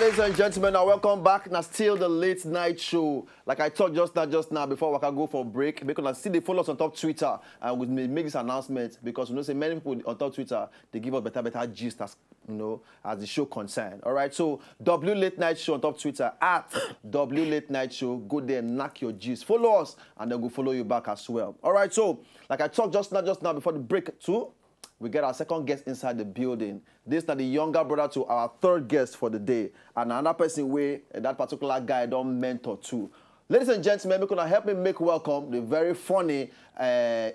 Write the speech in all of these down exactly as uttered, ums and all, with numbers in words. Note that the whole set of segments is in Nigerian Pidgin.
Ladies and gentlemen, now welcome back. Now still the late night show. Like I talked just now, just now before we can go for break, because I see they follow us on top Twitter and we may make this announcement because you know say many people on top Twitter they give us better better gist as you know as the show concern. All right, so W Late Night Show on top Twitter at W Late Night Show. Go there, knock your gist, follow us, and then we'll follow you back as well. All right, so like I talked just now, just now before the break too, we get our second guest inside the building. This is the younger brother to our third guest for the day, and another person where that particular guy don't mentor too. Ladies and gentlemen, make una help me make welcome the very funny uh,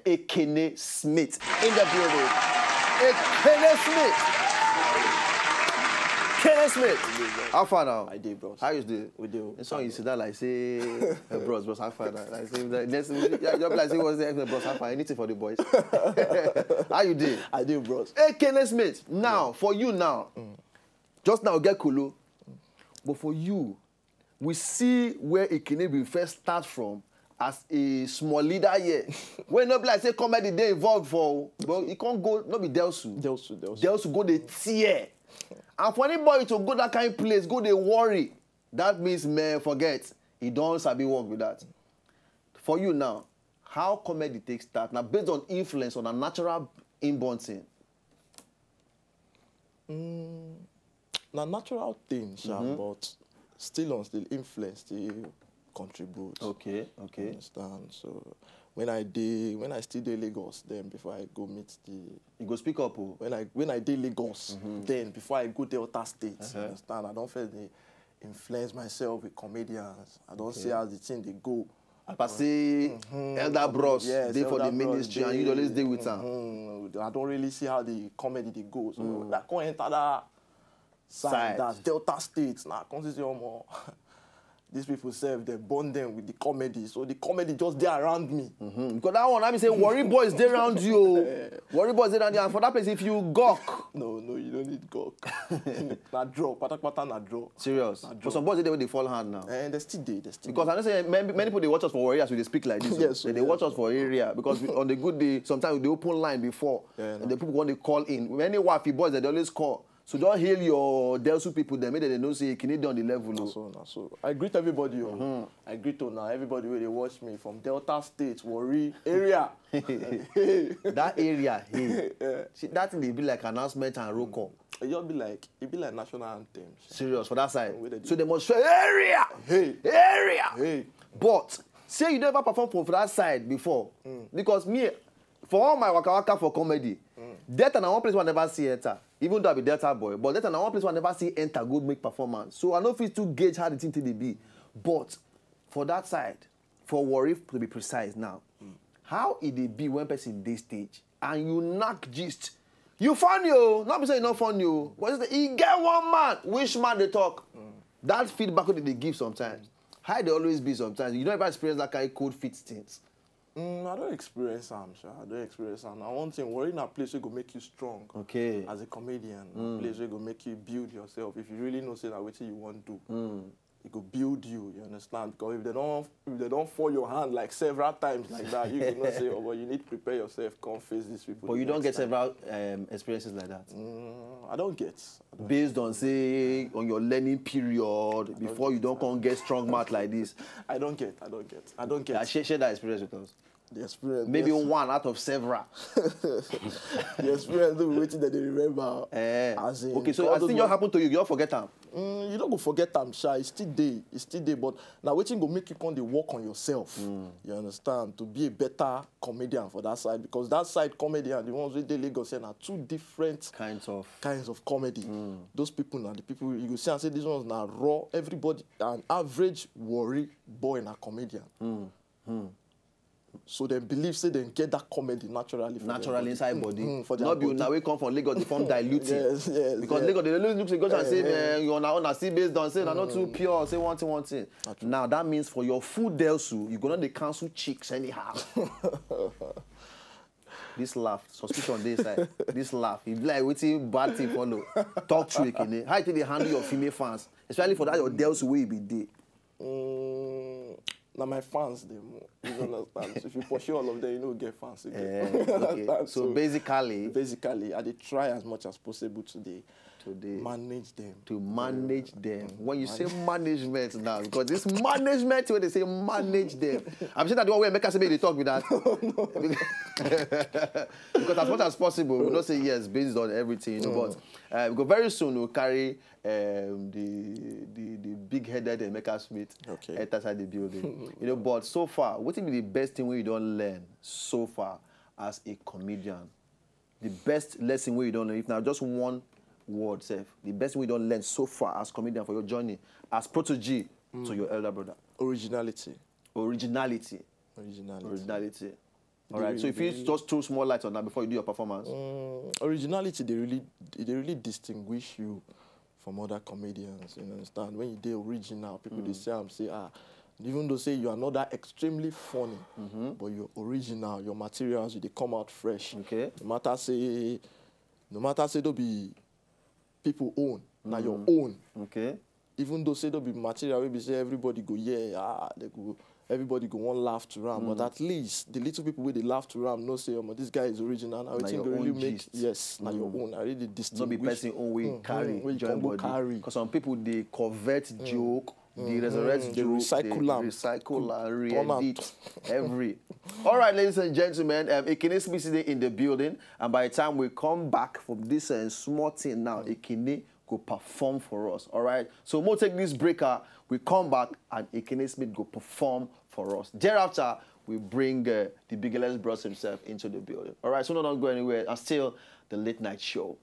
Ekene Smith in the building. Ekene Smith. Ekene Smith. How far now? I did, bros. How you doing? We do. This one you see that like say, hey, bros, bros, how far now? Like say, like, next, yeah, just like say, what's the bros, how far? Anything for the boys? How you doing? I do, bros. Ekene Smith. Now, for you now, just now get Kulu. But for you, we see where Ekene bin first start from as a small leader here. When no be like say comedy dey involved for, but e come go, no be Delsu. Delsu, Delsu. Delsu go dey tear. And for anybody to go that kind place, go dey worry, that means, man, forget. E don sabi work with that. For you now, how comedy take start? Now, based on influence on a natural inborn thing. Na natural thing, sha, but still on still influence still contribute. Okay, okay. Understand? So when I dey when I still dey Lagos then before I go meet the You go speak up, oh. when I when I dey Lagos then before I go Delta State, you understand? I don first dey influence myself with comedians. I don see as the thing dey go. Papa say elder bros Yes, dey for the elder bros ministry and you dey- always dey with am. Mhm. I don really see how the comedy dey go. So I come enter that Side. side, that Delta State. Now I come see say omo, these people sef dey burn them with the comedy. So the comedy just dey around me. Mhm. Because that one, I mean say worry boys dey around you. Oh. Worry boys dey around you, and for that place, if you gawk, No, no, you don't need gawk. Na draw, patapata na draw. Serious. But some boys dey wey dey fall hand now. And they still dey, they still. Because I know say many, many people dey watch us for worry as we dey speak like this. Yes, They dey yes. Watch us for area because we, on the good day, sometimes we dey open line before. Yeah, And the people when they call in, many wafi boys they dey always call. So don't hail your Delsu people. They make them know say Kini dey on the level. Na Oh. So na so. I greet everybody. Oh. I greet una, everybody wey dey watch me from Delta State, Warri area. That area, hey. See, that thing dey be like announcement and roll call. E just be like e be like national anthem. Serious for that side. Wey they do. So they must show area, Hey. area. Hey. But say you never perform for, for that side before, because me, for all my waka waka for comedy, Delta na one place where I never see enter. Even though I be Delta boy, but Delta na one place where I never see enter go make performance. So I no fit to gauge how the thing take dey be. But for that side, for Warri to be precise now, how e dey be when person dey stage and you knack gist, you funny oh, not be say you not funny oh, but e get one man, which man dey talk. That feedback wey dey give sometimes. How e dey always be sometimes. You don't ever experience that kind of cold feet things. Mm, I don't experience am, sha. I don't experience am. Na one thing, Warri na place wey go make you strong. Okay. As a comedian, na place wey go make you build yourself. If you really know say na wetin you wan do, e go build you. You understand? Because if they don't, if they don't fall your hand like several times like that, you go know say, oh, but you need to prepare yourself. Come face these people. But the you don't get next time. Several um, experiences like that. Mm, I don't get. Based on say on your learning period before you don't come get strong mouth like this. I don't get. I don't get. I don't Yeah, get. share, share that experience with us. The experience. Maybe Yes. One out of several. The experience no be wetin dem dey remember. Eh. As in, Okay, so all as those thing ones- just happen to you, you don't forget am. Mm, you no go forget am, sha. E still dey, e still dey. But na wetin go make you come dey work on yourself. You understand? To be a better comedian for that side, because that side comedy and the ones wey dey Lagos here na two different Kinds of. kinds of comedy. Those people na the people you go see and say these ones na raw. Everybody, an average Warri boy na comedian. So dem believe say dem get that comedy naturally. For their Naturally body. inside body. Mm, for their Not be body. Una wey come from Lagos, they form diluted. Yes, yes, Because yes. Lagos, they always look at Lagos and say, Eh, eh. Man, you are now on a sea based on say, na not too pure, say one thing, one thing. Now that means for your food, Delsu, you gonna dey cancel chicks anyhow. This laugh, suspicion dey inside. This laugh, e be like wetin bad thing follow. Talk true, Ekene. How you take dey handle your female fans, especially for that your Delsu wey you be dey? Mm, na my fans dem. You understand? So if you pursue all of them, you no get fans again. Eh, okay. So basically, basically, I dey try as much as possible to dey So they Manage them. to manage them. When you say management now, because this management, when they say manage them, I'm sure that the one where Emeka say make they talk with that. Because as much as possible, we don't say yes based on everything. You know, but uh, we go very soon. We'll carry um, the, the the big-headed Emeka Smith Okay. enter inside the building. You know, but so far, what would be the best thing we don't learn so far as a comedian? The best lesson we don't learn, if now just one word, self, the best thing we don't learn so far as comedian for your journey as protege to your elder brother. Originality. Originality. Originality. Originality. All They right. So if you really- just throw small light on that before you do your performance. Mm, originality, they really, they really distinguish you from other comedians. You understand? When you dey original, people they say, "I'm say ah," even though say you are not that extremely funny, but you're original. Your materials, you they come out fresh. Okay. No matter say, no matter say don't be people own, now your own. Okay. Even though say don't be material, we be say everybody go yeah, ah, they go, everybody go one laugh to ram. But at least the little people with they laugh to ram know say, "Oh, this guy is original." I Na think your really own make gist. Yes, now your own. I really Not distinguish. Be person own way carry Wey you join come go body. Carry. Because some people they convert joke, they resurrect They joke, recycle they am. recycle and Turn am. re-edit every. All right, ladies and gentlemen, um, Ekene Smith today in the building, and by the time we come back from this uh, small thing now, Ekene go perform for us. All right, so we'll take this breaker. We come back, and Ekene Smith go perform for us. Thereafter, we bring uh, the biggest bros himself into the building. All right, so don't go anywhere. And still, the late night show.